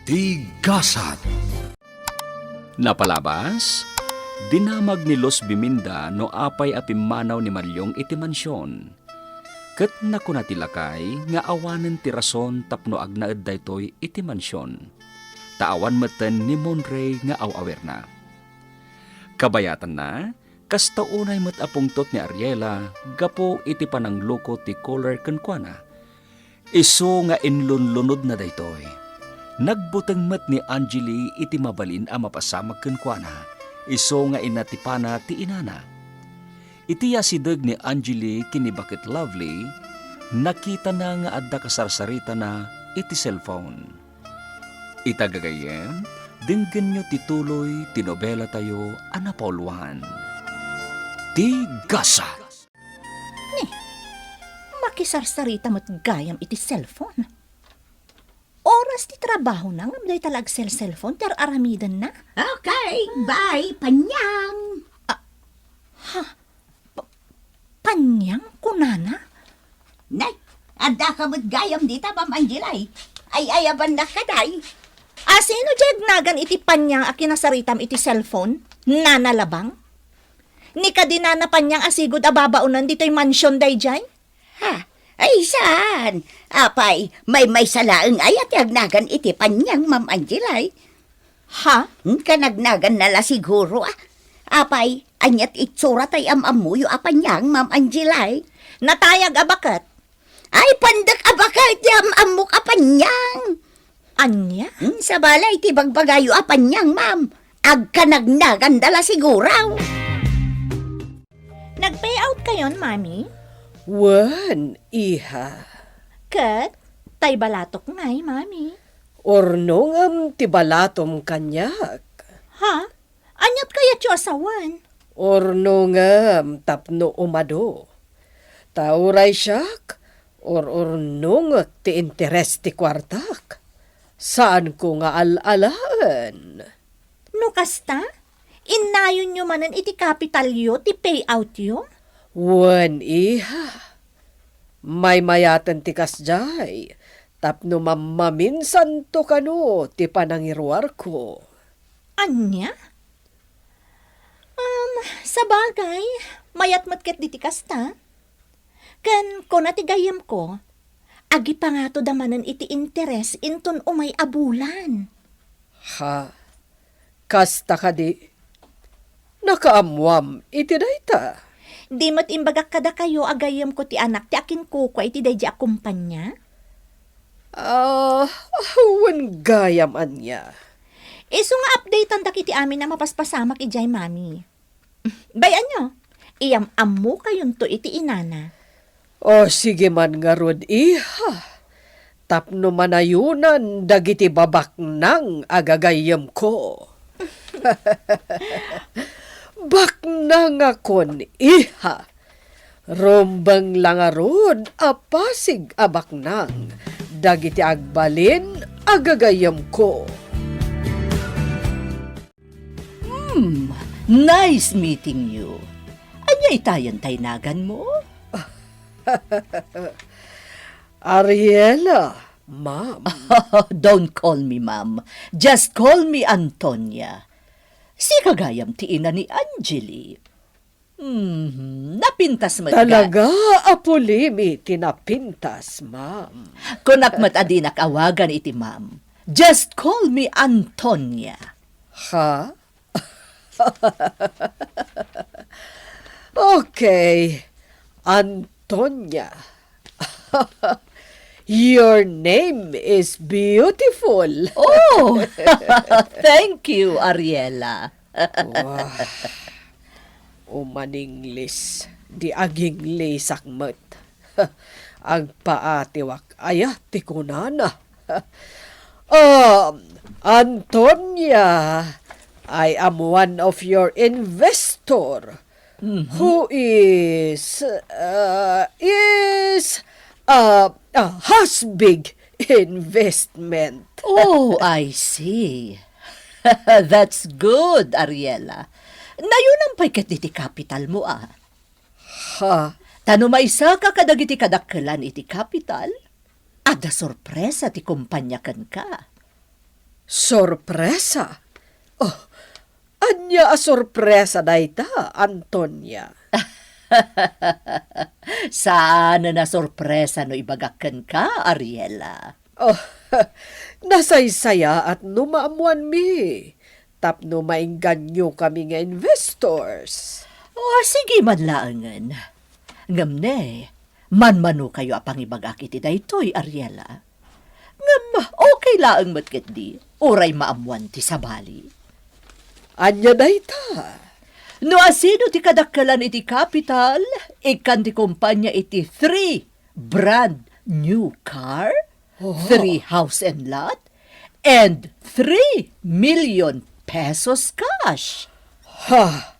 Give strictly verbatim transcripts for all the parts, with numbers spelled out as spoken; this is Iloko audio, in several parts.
Ti gasat. Napalabas, dinamag ni Luz Biminda no apay a pimmanaw ni Malyong iti mansion. Ket nakuna ti lakay nga awanen ti rason tapno agnaed daytoy iti mansion. Ta awan metten ni Monray nga aw-awirna. Kabayatanna, kasta unay met a pungtot ni Ariela gapu iti panangluko ti Kohler kenkuana. Isu nga inlunlunodna daytoy, nagbuteng met ni Angeli iti mabalin a mapasamak kenkuana, isu nga inatipana ti inana. Iti asideg ni Angeli ken ni Baket Lovely, nakitana nga adda kasarsaritana iti cellphone. Ita gagayyem, denggenyo ti tuloy ti nobelatayo a napauluan, Ti Gasat. Ni, makisarsarita met gayam iti cellphone. Oras ti trabahona ngem dayta la agcell-cellphone ti ar-aramidenna. Okay, bye, Panyang. Ah, ha? Pa-, Panyang kunana? Nay, addaka met gayam dita, Ma'am Angela, ay. Ay-ayabannak kadi. A, sino diay agnagan iti Panyang a kinasaritam iti cellphone? Nana Labang? Ni kadi Nana Panyang a sigud a babaonen ditoy mansion daydiay? Ha? Ay, saan? Apay, maymaysa laeng aya ti agnagan iti Panyang, Ma'am Angela, ay? Ha? Hmm, kanagnaganna la siguro, ah. Apay, ania ti itsura tay am-ammoyo a Panyang, Ma'am Angela, ay? Natayag a baket. Ay, pandak a baket ti am-ammok a Panyang. Ania? Hmm, sabali ti bagbagayo a Panyang, ma'am. Agkanagnaganda la siguro. Nag-pay out kayon, Mami? Wen, iha. Ket, tay balatok ngay, Mami? Urnongem ti balatom kaniak. Ha? Aniat kayatyo a sawen? Urnongem tapno umado. Ta uray siak, ur-urnongek ti interes ti kuartak. Saanko nga al-alaen. No kasta, innayonyo manen iti kapitalyo ti payoutyo? Wen, iha. Maymayaten ti kasdiay, tapno mammaminsanto kano ti panangiruarko. Ania? Um, sabagay, mayat met ketdi ti kasta. Ken kuna ti gayyemko, agipangatoda manen iti interes inton umay a bulan. Ha? Kasta kadi? Nakaammoam iti dayta? Di met imbagak kadakayo a gayyemko ti anak ti akinkukua iti daydi a kompania? Ah, wen gayam ania. Isu nga updatean dagiti amin a mapaspasamak idiay, Mami. Bay-anyo, iyam-ammokayonto iti inana. O, sige man ngarud, iha, tapno manayonan dagiti babaknang a gagayyemko. Baknangakon, iha. Rumbeng la ngarud a pasig a baknang dagiti agbalin a gagayyemko. Hmm, nice meeting you. Ania itayen tay naganmo? Ariela, ma'am. Don't call me ma'am. Just call me Antonia. Sika gayam ti ina ni Angeli. Mhm, napintas met ga- Talaga, Apo Lemi ti napintas, ma'am. Kunak met a dinak awagan iti ma'am. Just call me Antonia. Ha? Okay, Antonia. Your name is beautiful. Oh, thank you, Ariela. Wah, umaninglis, di aginglisakmet. Agpaatiwak aya ti kunana. Um, Antonia, I am one of your investor who is, uh, is, uh, uh, has big investment. Oh, I see. That's good, Ariela. Nayunam pay ket diti kapitalmo, a. Ha? Ta no maisaka kadagiti kadakkelan iti kapital, adda sorpresa ti kompania kenka. Sorpresa? Oh, ania a sorpresa dayta, Antonia? Saan a sorpresa no ibagak kenka, Ariela. Oh, nasaysayaat no maammoanmi. Tapno maingganyo kami nga investors. Oh, sige man laengen. Ngem ne, manmanokayo a pangibagak iti daytoy, Ariela. Ngem okay laeng met ketdi, uray maammoan ti sabali. Ania dayta? No asino ti kadakkelan iti kapital, ikkan ti kompania iti three brand new car, Oh. three house and lot, and three million pesos cash. Ha?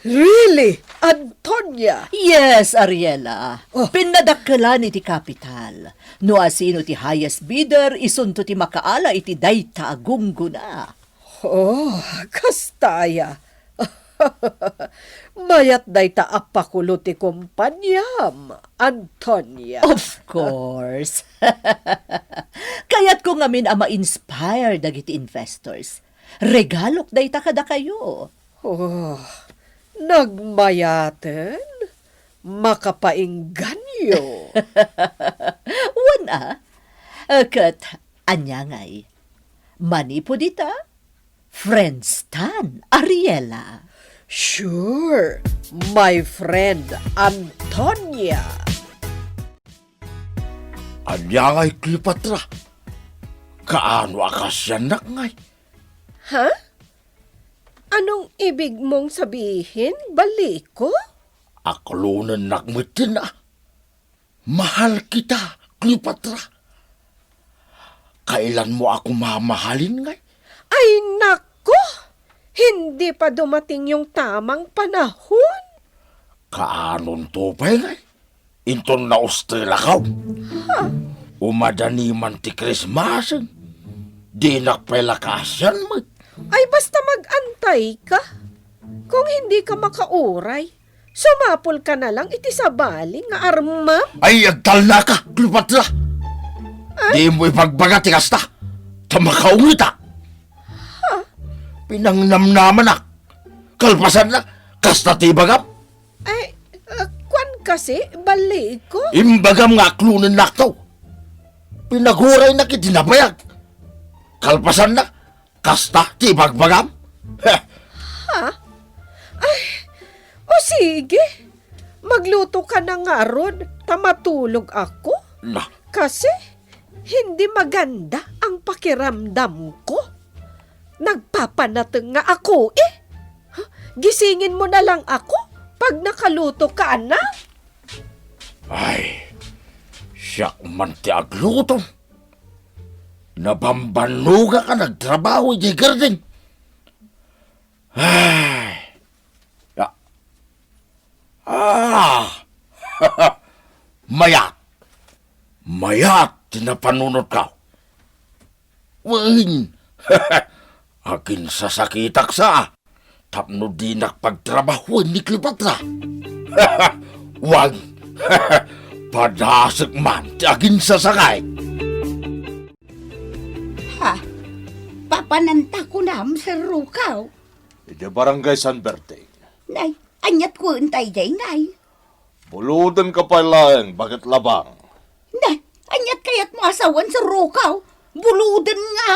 Really, Antonia? Yes, Ariela. Oh. Pinnadakkelan iti kapital. No asino ti highest bidder, isunto ti makaala iti dayta a gunggona. Oh, kasta aya. Mayat dayta a pakulo ti kompaniam, Antonia. Of course. Kayatko ngamin a ma-inspire dagiti investors. Regalok dayta kadakayo. Oh, nagmayaten? Makapaingganyo. Wen a. Ket ania ngay? Manipud ita, friends tan, Ariela. Sure, my friend Antonia. Ania ngay, Cleopatra? Kaano a kasiannak ngay? Ha? Anong ibig mong sabihin, Baliko? Aklonennak metten a. Mahal kita, Cleopatra. Kailanmo a mamahalin ngay? Ay, nako! Hindi pa dumating yung tamang panahon. Kaanonto pay ngay? Inton naustelakaw? Ha? Umadani man ti Krismasen. Dinak pay la kaasian met. Ay, basta mag-antay ka. Kung hindi ka makauray, sumapul ka na lang iti sabali nga armam. Ay, agtalna ka, Cleopatra! Ah? Di mo ibagbaga ti kasta, ta makaungita. Ha? Pinangnamnamanak. Kalpasanna, kasta ti ibagam. Ay, ah, kuan kasi, Baliko. Imbagam nga aklonennakto. Pinaguraynak iti nabayag. Kalpasanna, kasta ti ibagbagam. Heh. Ha? Ay, o sige. Magluto ka na ngarud, ta matulog ako. Na. Kasi, hindi maganda ang pakiramdam ko. Nagpapanateng nga ako, eh. Huh? Gisingin mo na lang ako pag nakaluto ka, anak. Ay, siak man ti agluto. Nabambanogak a nagtrabaho idiay garden. Ay, ya. Ah! Mayat! Mayat ti napanunotko. Wen, aginsasakitak sa, tapno dinak pagtrabahoen ni Cleopatra. Wen, padasek man ti aginsasakit. Ha? Papananta kunam, Sir Rukaw? Iti Barangay San Berting. Nay, aniat kuen tay jay, nay? Buloden ka pay laeng, baket labang. Nay, aniat kayat mo asawan, Sir Rukaw? Buloden nga.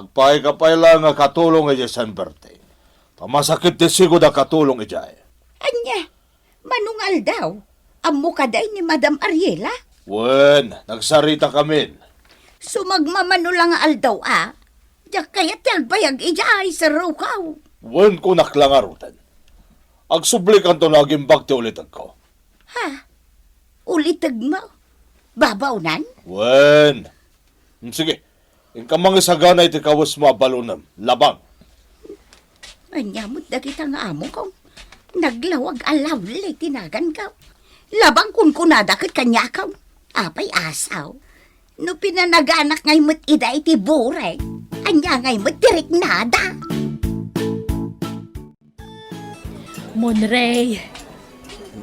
Agpaay ka pay laeng a katulong iti San Berting. Ta masakit ti sigud a katulong idiay. Ania? Mano nga aldaw? Ammo kadi ni Madam Ariela? Wen, nagsarita kamin. Sumagmamano la nga aldaw a. Diak kayat ti agbayag idiay, Sir Rukaw. Wen, kunak la ngaruden. Agsublikanto no agimbag ti ulitegko. Ha? Ulitegmo? Babaonan? Wen. Hmm, sige. Inka mangisagana iti kawesmo a balonem, labang. Ania met dagita nga amok? Naglawag a lovely ti naganko. Labang kunkunada ket kaniak. Apay asaw? No pinanaganak ngay met ida iti burek, ania ngay met ti riknada? Monrey.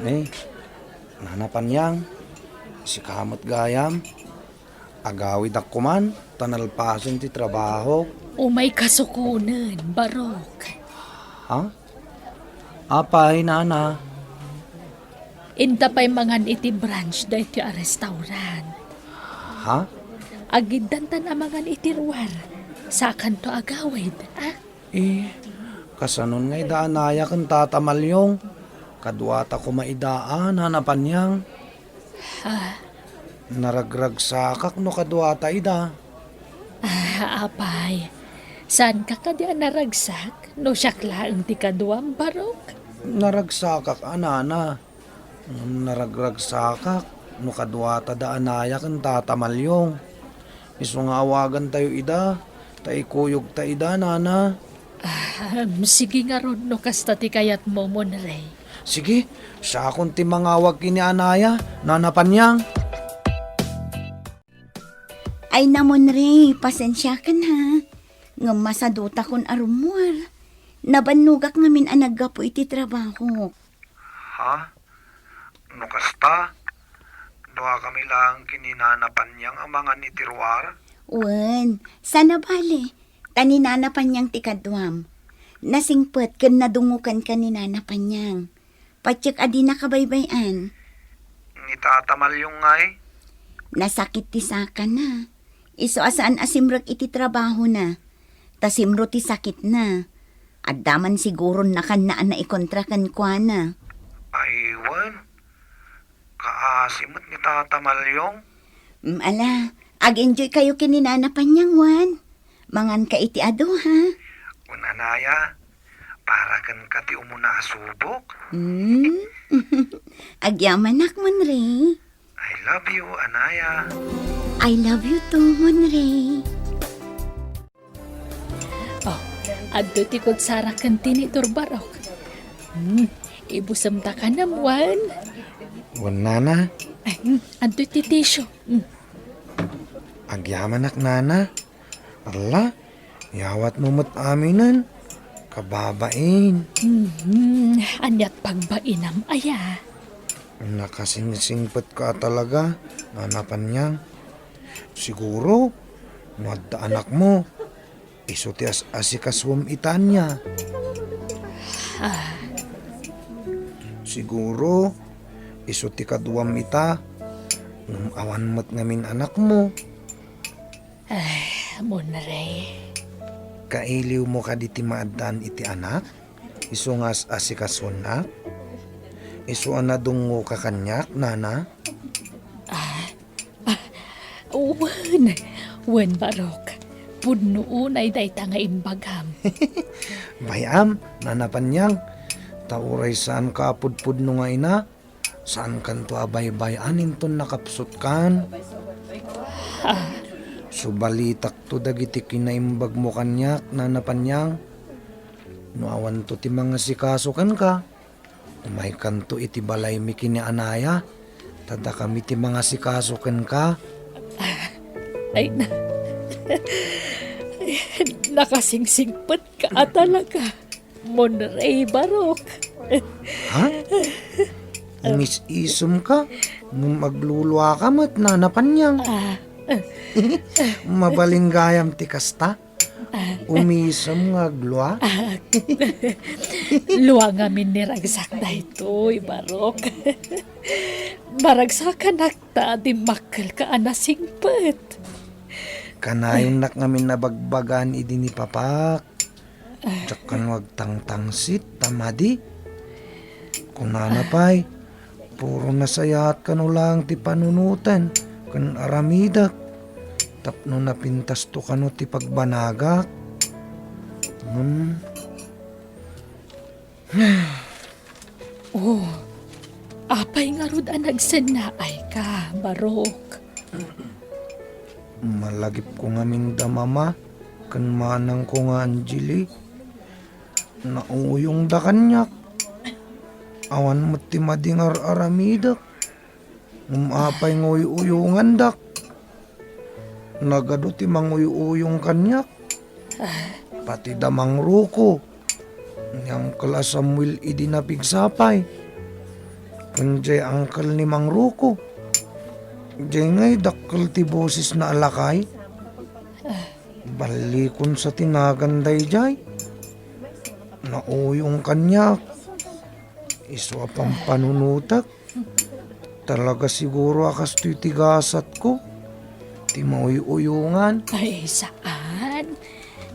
Eh, Nana Panyang, sika met gayam. Agawidak koman, ta nalpasen ti trabahok. Umay kasukonen, Barok. Ha? Apay, nana? Inta pay mangan iti brunch daytoy a restaurant. Ha? Agiddantan a mangan iti ruar. Sakanto agawid, a? Eh, kasanon nga ida anaya ken Tata Malyong? Kaduata koma ida a, Nana Panyang. Ah. Naragragsakak no kaduata ida. Ah, apay, saanka kadi a naragsak no siak laeng ti kaduam, Barok? Naragsakak a, nana. Ngem naragragsakak no kaduata da anaya ken Tata Malyong. Isu nga awagantayo ida, ta ikuyogta ida, nana. Ah, sige ngarud no kasta ti kayatmo, Monrey. Sige, siakon ti mangawag ken ni anaya, Nana Panyang. Ay, na, Monrey, pasensiakan, ha. Ngem masadutakon a rummuar. Nabannogak ngamin a naggapu iti trabahok. Ha? No kasta, duakami laeng ken ni Nana Panyang a mangan iti ruar? Wen, saan a bale, ta ni Nana Panyang ti kaduam. Nasingpet ken nadungokanka ni Nana Panyang. Patiek a dina kabaybay-an. Ni Tata Malyong ngay? Nasakit ti sakana. Isu a saan a simrek iti trabahona. Ta simro ti sakitna. Adda man siguron nakanna a naikontra kenkuana. Ay, wen. Kaasi met ni Tata Malyong. Mm, ala, ag-enjoykayo ken ni Nana Panyang, wen. Manganka iti adu, ha? Wen, anaya, para kenka ti umuna a subok. Hmm? Agyamanak, Monrey. I love you, anaya. I love you too, Monrey. Oh, adto ti kutsara ken tinidor, Barok. Hmm, ibusemta kanem, wen? Wen, nana. Ay, hmm, adto ti tissue. Hmm. Agyamanak, nana. Ala, yawatmo met aminen. Kababain. Mhm, aniat pagbainam aya? Nakasingsingpetka a talaga, Nana Panyang. Siguro, no adda anakmo, isu ti as-asikasuem ita ania. Ah. Siguro, isu ti kaduam ita, ngem awan met ngamin anakmo. Ah, Monrey. Kailiwmo kadi ti maaddaan iti anak? Isu nga as-asikasuennak? Isu a nadungoka kaniak, nana? Ah, ah, wen, wen, Barok. Pudno unay dayta nga imbagam. Bay-am, Nana Panyang, ta uray saanka a pudpudno nga ina, saankanto a baybay-an inton nakapsutkan. Ah. Subalitakto dagiti kinaimbagmo kaniak, Nana Panyang. No awanto ti mangasikaso kenka, umaykanto iti balaymi ken ni anaya, ta dakami ti mangasikaso kenka. Ay, na-, nakasingsingpetka a talaga. Monrey, Barok. Ha? Umis-isumka? Ngem agluluaka met, Nana Panyang. Ah. Mabalin gayam ti kasta? Umisem nga aglua? Ah. Lua ngamin ni ragsak daytoy, Barok. Maragsakanak ta dimmakkelka a nasingpet. Kanayonnak ngamin a bagbagaan idi ni papak. Diak kano agtangtangsit ta madi. Kunana pay, puro nasayaat kano laeng ti panunoten ken aramidek tapno napintasto kano ti pagbanagak. Hmm. Oh, apay ngarud a nagsennaayka, Barok? Malagipko ngamin da mama ken manangko nga Angeli. Nauyongda kaniak. Awan met ti madi nga ar-aramidek. Ngem apay nga uy-uyongandak? Nagadu ti manguy-uyong kaniak. Pati da Mang Rocco, ni Uncle a Samuel idi napigsa pay, ken diay uncle ni Mang Rocco. Diay ngay dakkel ti bosesna a lakay. Ballikon sa ti nagan daydiay. Nauyong kaniak. Isu a pampanunotek. Talaga siguro a kastoy ti gasatko. Ti mauy-uyongan. Ay, saan.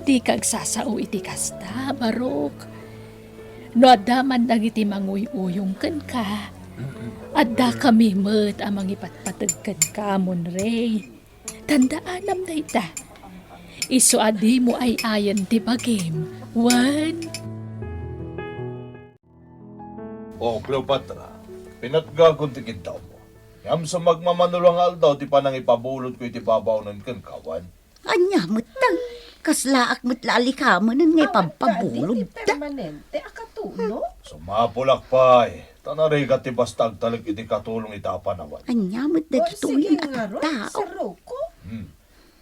Dika agsasao iti kasta, Barok. No adda man dagiti manguy-uyong kenka, adda kami met a mangipatpateg kenka, Monrey. Tandaanam dayta. Isu a dimo ay-ayen ti bagim, wen? O, Cleopatra, pinatgakon ti kiddawmo. Ngem sa magmamano la nga aldaw ti panangipabulodko iti babaonen kenka, wen? Ania met ta? Kaslaak met la a likamenen nga ipampabulod ta. Permanente a katulong? Sumapulak pay, ta narigat ti basta agtalek iti katulong ita a panawen. Ania met dagitoyen a tattao? Hmm.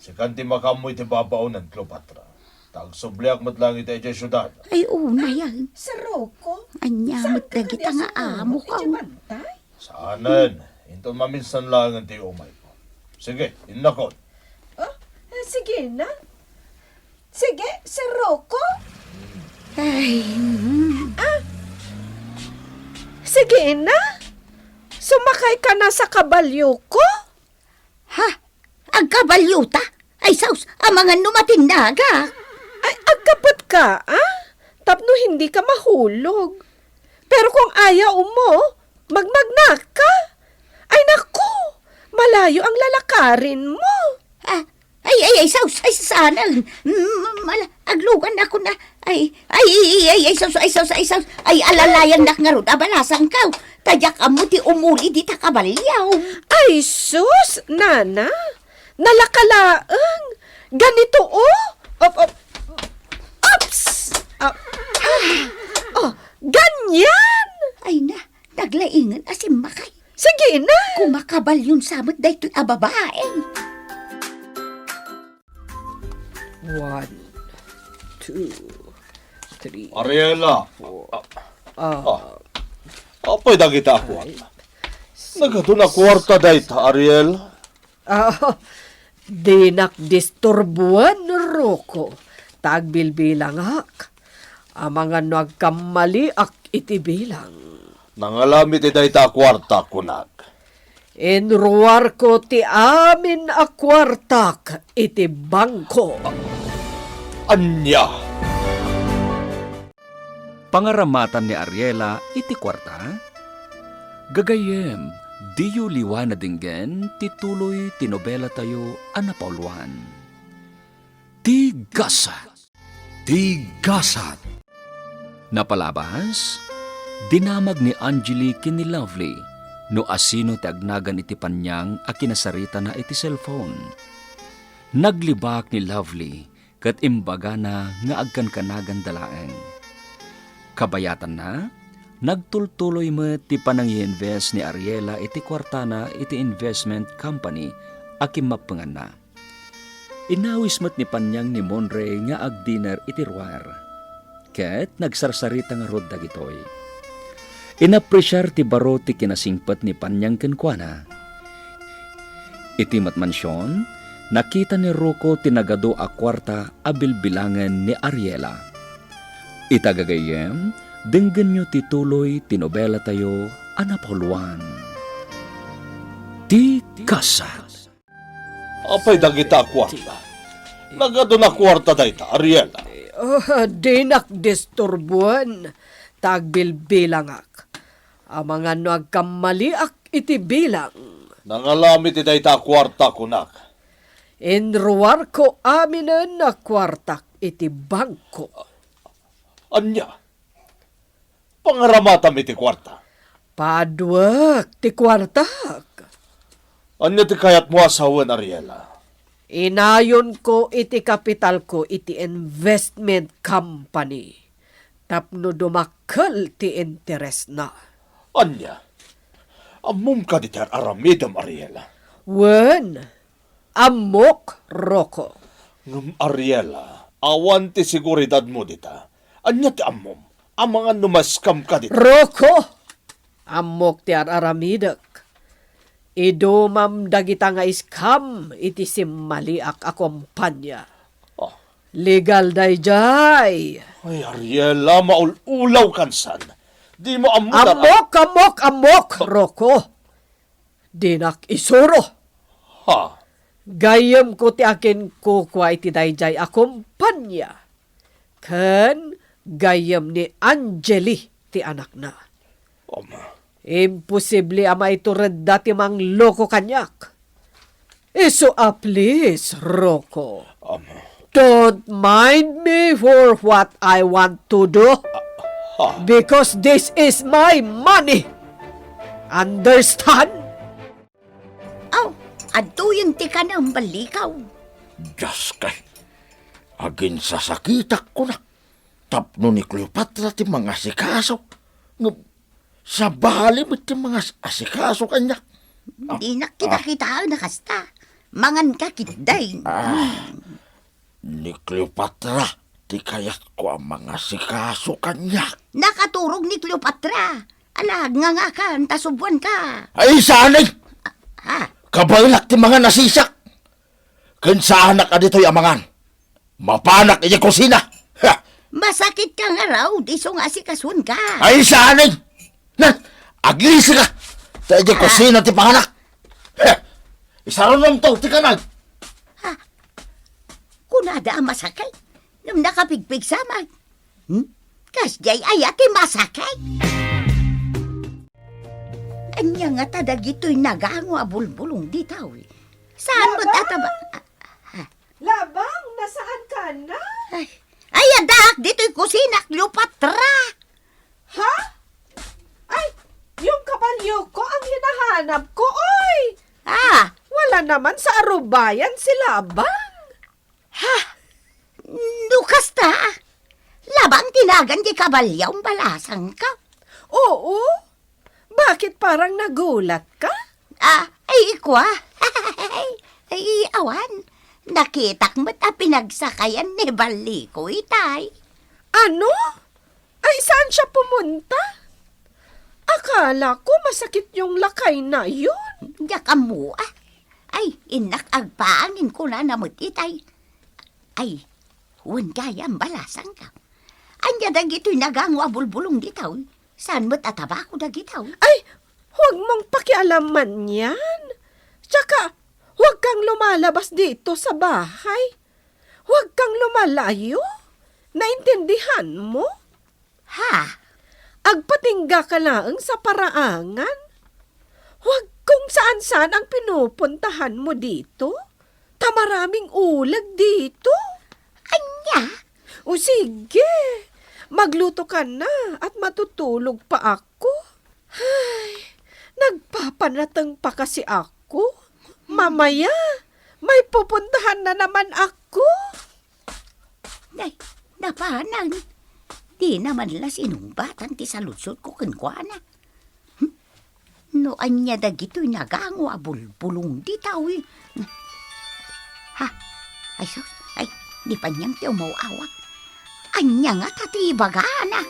Sikan ti makaammo iti babaonen, Cleopatra. Ta agsubliak met laeng ita idiay siudad. Ay, unay, ay. Sir Rocco? Ania met dagita nga amo ka, o? Saanen, inton maminsan laengen ti umayko. Sige, innakon. Ah, eh, sige na. Sige, Sir Rocco? Ay, mm. Ah, sige na. Sumakay ka na sa kabalyoko? Ha? Agkabalyota? Ay, sus, amangan no matinnaga. Ay, agkapet ka, ah? Tapno hindi ka mahulog. Pero kung ayaw mo, magmagnak ka. Ay, naku, malayo ang lalakarin mo. Ah, ay, ay, ay, sus, ay, sasana. Mm, mala-, aglugan ako na. Ay, ay, ay, ay, ay, sus, ay, sus, ay, sus. Ay, alalayangnak ngarud, abalasangkaw. Ta diak ammo ti umuli dita kabalyaw. Ay, sus, nana. Nalaka laeng. Ganito, oh. Op, op. Ops! Ah, ah. Oh, ganyan! Ay na, naglaingen a simmakay. Sige na! Kumakabalyon sa met daytoy a babae. One, two, three, Ariela. Four. Ah. Ah. Ah. Apay dagita a kuarta? Ay. Nagadu na kuarta dayta, Ariel. Ah, dinak disturboen, Rocco. Ta agbilbilangak. Amangan no agkammaliak iti bilang. Nangalami ti dayta a kuarta, kunak. Inruarko ti amin a kuartak iti bangko. Ania? Pangaramatan ni Ariela iti kuarta? Gagayyem, diyo liwa nadenggen ti tuloy ti nobelatayo a napauluan. Ti Gasat. Ti Gasat. Napalabas, dinamag ni Angeli ken ni Lovely no asino ti agnagan iti paniang a kinasaritana iti cellphone. Naglibak ni Lovely ket imbagana nga agkankanaganda laeng. Kabayatanna, nagtultuloy met ti panangi-invest ni Ariela iti kuartana iti investment company a kimmappenganna. Inawis met ni Paniang ni Monrey nga agdinner iti ruar, ket nagsarsarita ngarud dagitoy. Inapresiar ti baro ti kinasingpet ni Paniang kenkuana. Iti met mansion, nakita ni Rocco ti nagadu a kuarta a bilbilangen ni Ariela. Ita gagayyem, denggenyo ti tuloy ti nobelatayo a napauluan. Ti Gasat. Apay dagita a kuarta? Nagadu na kuarta dayta, Ariela. Ah, dinak disturboen, ta agbilbilangak. Amangan no agkammaliak iti bilang. Nangalami ti dayta a kuarta, kunak. Inruarko aminen a kuartak iti bangko. Ania? Pangaramatam iti kuarta. Paduek ti kuartak. Ania ti kayatmo a sawen, Ariela? Inayonko iti kapitalko iti investment company tapno dumakkel ti interesna. Ania? Ammom kadi ti ar-aramidem, Ariela? Wen, ammok, Rocco. Ngem, Ariela, awan ti seguridadmo dita. Ania ti ammom? Amangan no ma-scam ka dita. Rocco! Ammok ti ar-aramidek. Idumam dagita nga iskam iti simmaliak a kompania. Ah. Legal daydiay. Ay, Ariela, maul-ulaw kansan. Di mo ammo dar- Ammok, ammok, ammok, Rocco. Dinak isuro. Ha? Gayyemko ti akinkukua iti daydiay a kompania. Ken gayyem ni Angeli ti anakna. Ama. Imposible a maituredda ti mangloko kaniak. Isu a please, Rocco. Ama. Don't mind me for what I want to do. Ha? Because this is my money. Understand? Aw, adtoyen ti kanem, Ballikaw. Dios kay, aginsasakitak kunak tapno ni Cleopatra ti mangasikaso. Ngem sabali met ti mangas-asikaso kaniak. Dinak kita kitaen a kasta. Manganka ketdi. Ah, ni Cleopatra ti kayatko a mangasikaso kaniak. Nakaturog ni Cleopatra. Ala, ngangakan, ta subuanka. Ay, saan ay? Ha? Kabaelak ti mangan a sisak. Ken saanak a ditoy a mangan. Mapanak idiay kusina. Ha! Masakitka ngarud, isu nga asikasuenka. Ay, saan ay? Na, agisika. Ta idiay kusina ti panganak. Ha! Isarunamto ti kanag. Ha? Kunada a masakit? Ngem nakapigpigsa man. Hmm? Kasdiay aya ti masakit? Ania ngata dagitoy nagango a bulbulong ditoy? Saan met a taba-, ah, ah. Labang, nasaan ka na? Ay, ay, addaak ditoy kusina, Cleopatra. Ha? Ay, yung kabalyo ko ang hinahanap ko, oy! Ah. Wala naman sa arubayan si Labang. Ha? No kasta, Labang ti nagan ti kabalyo, balasangko. Oo? Bakit parang nagulat ka? Ah, ay, ikua. Ay, awan. Nakitak met a pinagsakayan ni Balliko itay. Ano? Ay, saan siya pumunta? Akala ko masakit yung lakay na yun. Diak ammo, ah. Ay, innak agpaangin kunana met itay. Ay, wen gayam, balasangko. Ania dagitoy nagango a bulbulong ditoy? Saan met a tabako dagitoy? Ay, huwag mong pakialaman yan. Tsaka, huwag kang lumalabas dito sa bahay. Huwag kang lumalayo. Naintindihan mo? Ha? Agpatingga ka laeng sa paraangan. Huwag kung saan-saan ang pinupuntahan mo dito. Ta maraming ulag dito. Ania? O sige, magluto ka na at matutulog pa ako. Ay, nagpapanateng pa kasi ako. Mamaya, may pupuntahan na naman ako. Ay, napanan. Di naman la sinungbatan ti saludsodko kenkuana. Hmm? No ania dagitoy nagango a bulbulong ditoy? Ha? Ay, sus. Ay, ni Panyang ti umaw-awag. Ania ngata ti ibagana?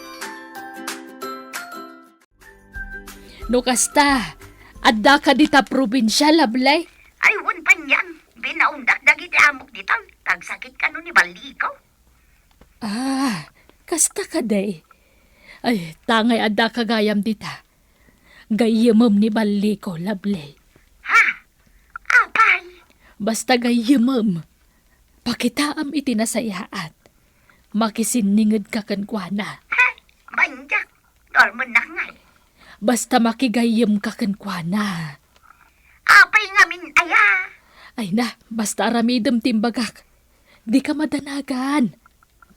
No kasta, addaka dita probinsia, Lovely? Ay, wen, Panyang. Binaondak dagiti amok ditoy. Tagsakit kano ni Balliko. Ah, kasta kadi. Ay, tangay addaka gayam dita. Gayyemem ni Balliko, Lovely. Ha? Apay? Basta gayyemem. Pakitaam iti nasayaat. Makisinningedka kenkuana. Ay, bandiak. Dormennak ngay. Basta makigayyemka kenkuana. Apay ngamin aya? Ay na, basta aramidem ti imbagak. Dika madanagan.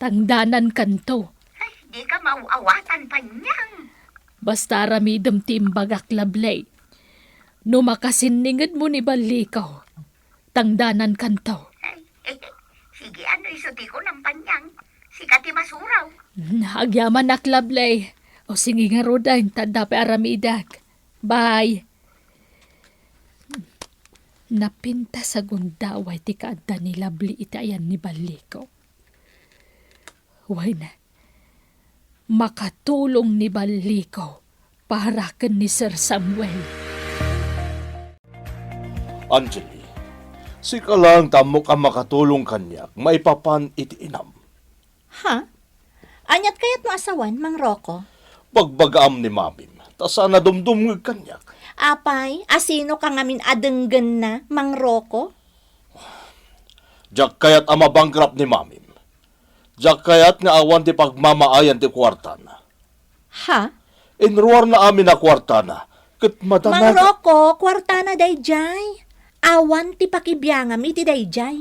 Tangdanankanto. Ay, dika maaw-awatan, Panyang. Basta aramidem ti imbagak, Lovely. No makasinningedmo ni Balliko, tangdanankanto. Ay, eh, eh, sige, ano isu ti kunam, Panyang? Sika ti masuraw. Hmm, agyamanak, Lovely. O sige ngaruden, ta adda pay aramidek. Bye. Napintas a gundaway ti kaadda ni Lovely iti ayan ni Balliko. Wen, makatulong ni Balliko para ken ni Sir Samuel. Angeli, sika lang ti ammok a makatulong kaniak maipapan iti inam. Ha? Aniat kayatmo a sawen, Mang Rocco? Bagbagaam ni Mamim, ta saan a dumdumngeg kaniak. Apay, asino ka ngamin a denggenna, Mang Rocco? Diak kayat a mabankrupt ni Mamim. Diak kayat nga awan ti pagmamaayan ti kuartana. Ha? Inruarna amin a kuartana, ket Mang madanagan. Rocco, kuartana daydiay. Awan ti pakibiangam iti daydiay.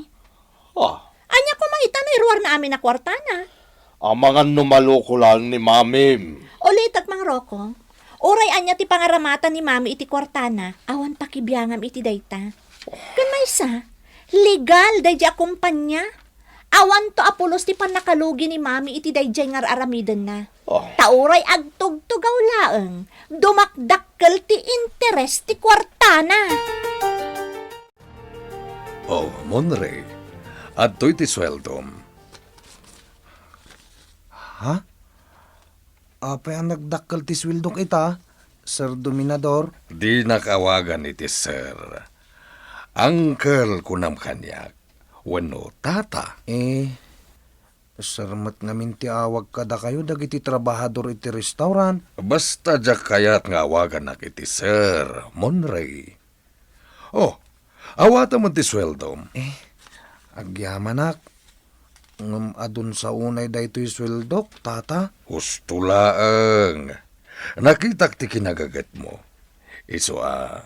Ah. Ania koma ita no iruarna amin a kuartana? Amangan no maloko laeng ni Mamim. Ulitek, Mang Rocco. Uray ania ti pangaramatan ni Mami iti kuartana, awan pakibiangam iti dayta. Ken maysa, legal daydiay a kumpanya. Awanto a pulos ti pannakalugi ni Mami iti daydiay nga ar-aramidenna. Oh. Ta uray agtugtugaw laeng, dumakdakkel ti interes ti kuartana. Oh, Monrey, adtoy ti sueldom. Ha? Apay a nagdakkel ti sueldok ita, Sir Dominador? Dinak awagan iti sir. Uncle, kunam kaniak. Wenno tata. Eh, sir met ngamin ti awag kadakayo dagiti trabahador iti restaurant. Basta diak kayat nga awagannak iti sir, Monrey. Oh, awatem ti sueldom. Eh, agyamanak. Ngem adun sa unay daytoy sueldok, tata? Husto laeng. Nakitak ti kinagagetmo. Isu a,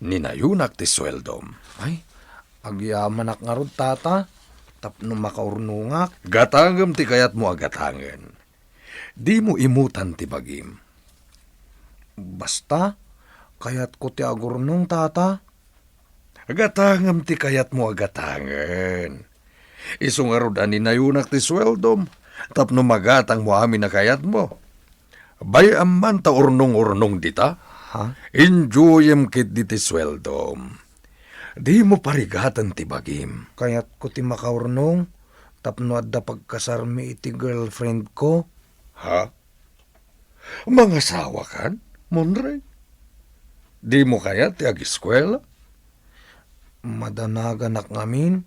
ninayonak ti sueldom. Ay, agyamanak ngarud, tata, tapno makaurnongak. Gatangem ti kayatmo a gatangen. Dimo imutan ti bagim. Basta, kayatko ti agurnong, tata. Gatangem ti kayatmo a gatangen. Isu ngarud a ninayonak ti sueldom, tapno magatangmo amin a kayatmo. Bay-am man ta urnong-urnong dita. Ha? Enjoyem ketdi ti sueldom. Dimo parigaten ti bagim. Kayatko ti makaurnong tapno adda pagkasarmi iti girlfriend ko. Ha? Mangasawakan, Monrey? Dimo kayat ti agiskuela? Madanaganak ngamin.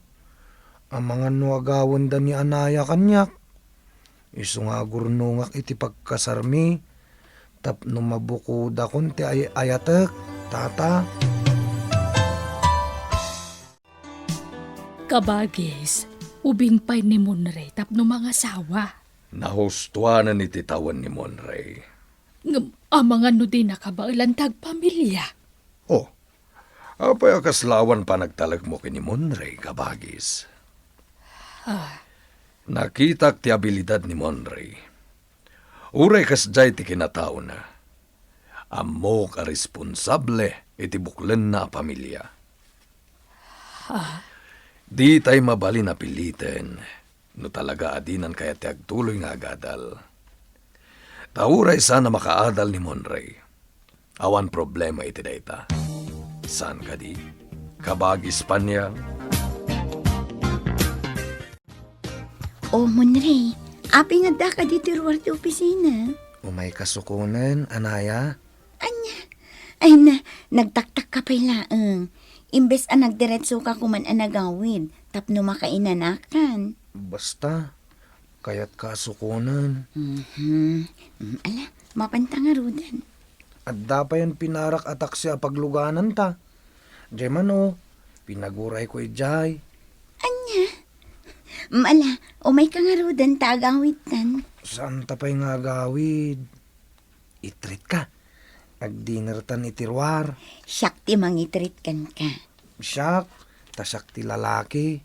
Amangan no agawenda ni Anaya kaniak. Isu nga agurnongak iti pagkasarmi tapno mabukodakon ti ay-ayatek, tata. Kabagis, ubing pay ni Monrey tapno mangasawa. Nahustuanan iti tawen ni Monrey. Ngem amangan no di nakabaelan ti agpamilia. Oh, apay a kasla awan panagtalekmo ken ni Monrey, kabagis? Ah. Nakitak ti abilidad ni Monrey. Uray kasdiay ti kinataona, ammok a responsable iti buklenna a pamilia. Ah. Ditay mabalin a piliten no talaga a dinan kayat ti agtuloy nga agadal. Ta uray saan a makaadal ni Monrey, awan problema iti dayta. Saan kadi, kabagis Panyang? O, Monrey, apay nga addaka ditoy ruar ti opisina? Umayka sukonen, Anaya. Ania? Ay na, nagtaktakka pay laeng. Imbes a nagdiretsoka koman a nagawid, tapno makainanakan. Basta, kayatka a sukonen. Mhm. Mm, ala, mapanta ngaruden. Adda payen pinarak a taksi a paglugananta. Diay man, o, pinagurayko idiay. Ania? Mm, ala, umayka ngaruden ta agawidtan. Saanta pay nga agawid? I-treatka. Agdinertan iti ruar. Siak ti mangi-treat kenka. Siak, ta siak ti lalaki.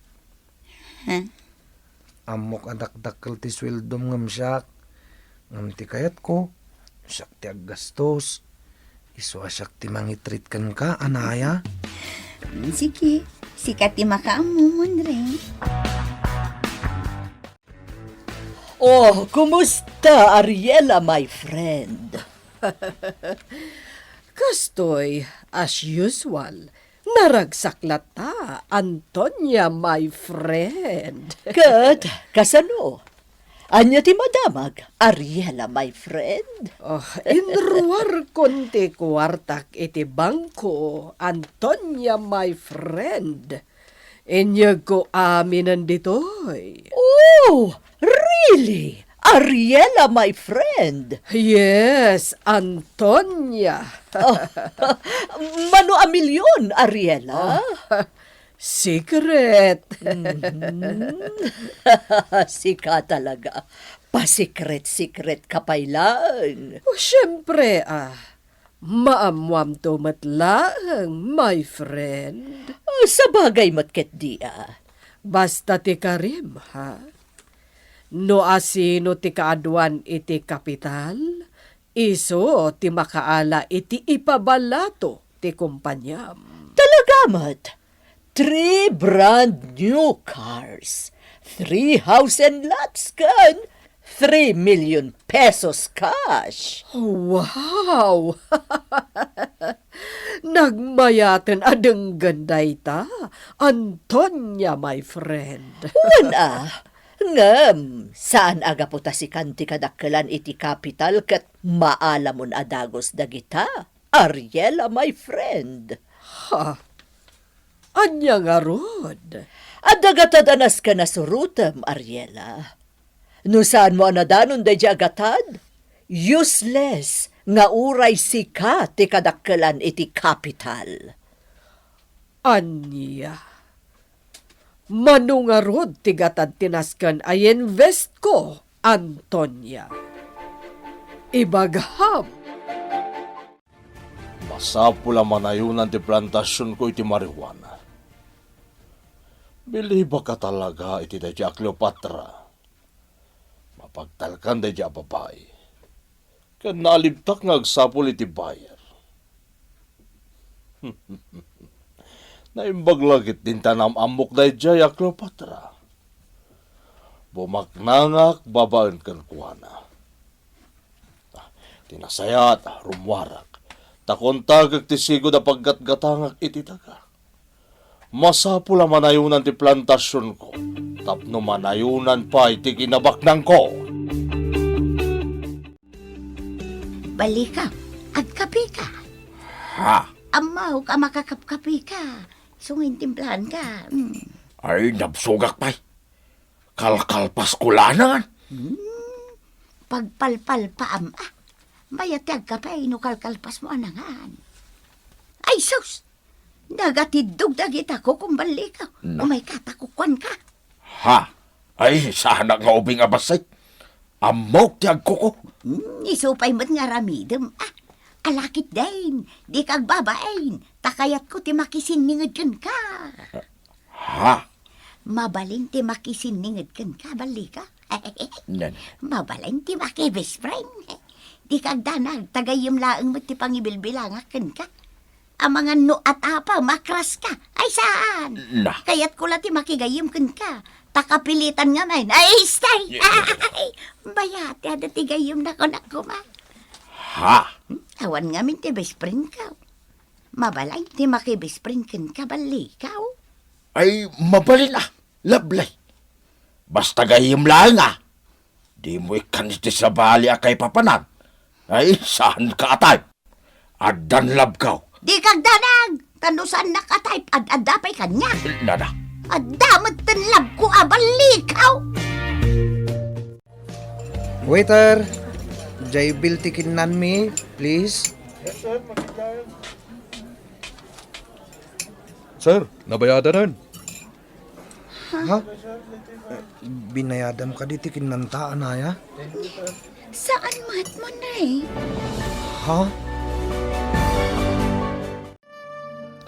Ha? Ammok a dakdakkel ti sueldom ngem siak. Ngem ti kayatko, siak ti aggastos. Isu a siak ti mangi-treat kenka, Anaya. Mm, sige, sika ti makaammo, Monrey. Oh, kumusta, Ariela, my friend? Kastoy, as usual, naragsak latta, Antonia, my friend. Ket, kasano? Ania ti madamag, Ariela, my friend? Oh, inruarkon ti kuartak iti bangko, Antonia, my friend. Inyegko aminen ditoy. Oh, really? Ariela, my friend? Yes, Antonia. Oh, mano a milyon, Ariela? Oh, secret. Mhm. Sika talaga. Pasikret-sikret ka pay lang. Oh, siyempre, ah. Maammoamto met laeng, my friend. Ah, sabagay met ketdi, ah. Basta ti karim, ha? No asino ti kaaduan iti kapital, isu ti makaala iti ipabalato ti kumpaniam. Talaga met, three brand new cars, three house and lots, ken three million pesos cash. Wow! Nagmayaten a denggen dayta, Antonia, my friend. Wen a, ngem saan a gapu ta sikan ti kadakkelan iti kapital ket maalamon a dagus dagita, Ariela, my friend. Ha? Ania ngarud? Adda gatad a nasken a surotem, Ariela. No saanmo a nadanon daydiay a gatad, useless nga uray sika ti kadakkelan iti kapital. Ania? Mano ngarud ti gatad ti nasken a i-investko, Antonia? Ibagam. Masapul a manayonan ti plantasionko iti marijuana. Bilibak a talaga iti daydiay a Cleopatra. Mapagtalkan daydiay a babai. Ken naalibtak nga agsapul iti buyer. Naimbag la ketdin ta naam-ammok daydiay a Cleopatra. Bumaknangak babaen kenkuana. Ah, ti nasayaat, rummuarak. Ta kuntagek ti sigud a paggatgatangak iti daga. Masapul a manayonan ti plantasionko tapno manayonan pay ti kinabaknangko. Ballikaw, agkapeka. Ha? Ammok a makakapkapeka. Isu nga intimplaanka. Mm. Ay, nabsogak pay. Kalkalpasko laengen. Hmm, pagpalpalpaam, ah. Mayat ti agkape no kalkalpasmo a nangan. Ay, sus! Nagatiddog dagita kukom, Ballikaw. Na. Umayka ta kukuanka. Ha? Ay, saanak nga ubing a bassit. Ammok ti agkuko. Hmm, isu pay met nga aramidem, ah. Ala ketdin, dika agbabain, ta kayatko ti makisinninged kenka. Ha? Mabalin ti makisinninged kenka, Ballikaw. Nan. Mabalin ti makibest friend. Dika agdanag, ta gayyem laeng met ti pangibilbilangak kenka. Amangan no atapa, makras ka. Ay, saan? Na. Kayatko la ti makigayyem kenka. Ta kapilitan ngamin. Ay, stay! Yeah. Ay, bayat, adda ti gayyemna kunak koma. Ha? Hmm? Awan ngamin ti best friendko. Mabalin ti makibest friend kenka, Ballikaw. Ay, mabalin a, Lovely. Basta gayyem laeng a. Dimo ikkan iti sabali a kaipapanan. Ay, saanka a type. Addan love ko. Dika agdanag! Ta no saannak a type, ad-adda pay kaniak. Nada. Adda met ten love ko a, Ballikaw! Waiter, jay bill ti kinnanmi, please. Sir, nabayadanen. Ha? Eh, binayadam kadi ti kinnanta, anaya? Saan met, Monray? Ha?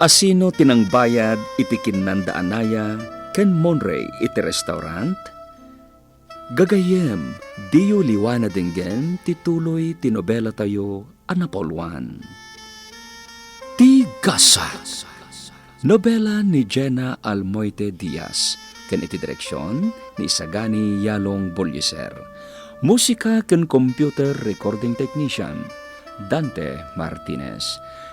Asino ti nangbayad iti kinnanda anaya ken Monray iti restaurant? Gagayyem, diyo liwana denggen ti tuloy ti nobelatayo a napauloan. Ti Gasa. Nobela ni Jenna Almoite Diaz, ken iti direksion ni Isagani Yalong Bolliser. Musika ken computer recording technician, Dante Martinez.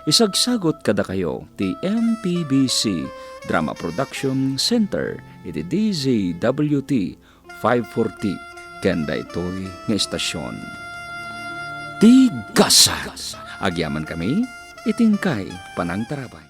Isagsagut kadakayo ti M P B C Drama Production Center iti D Z W T five forty, ken daytoy nga estasion. Ti gasat. Agyamankami iti inkay panangtarabay.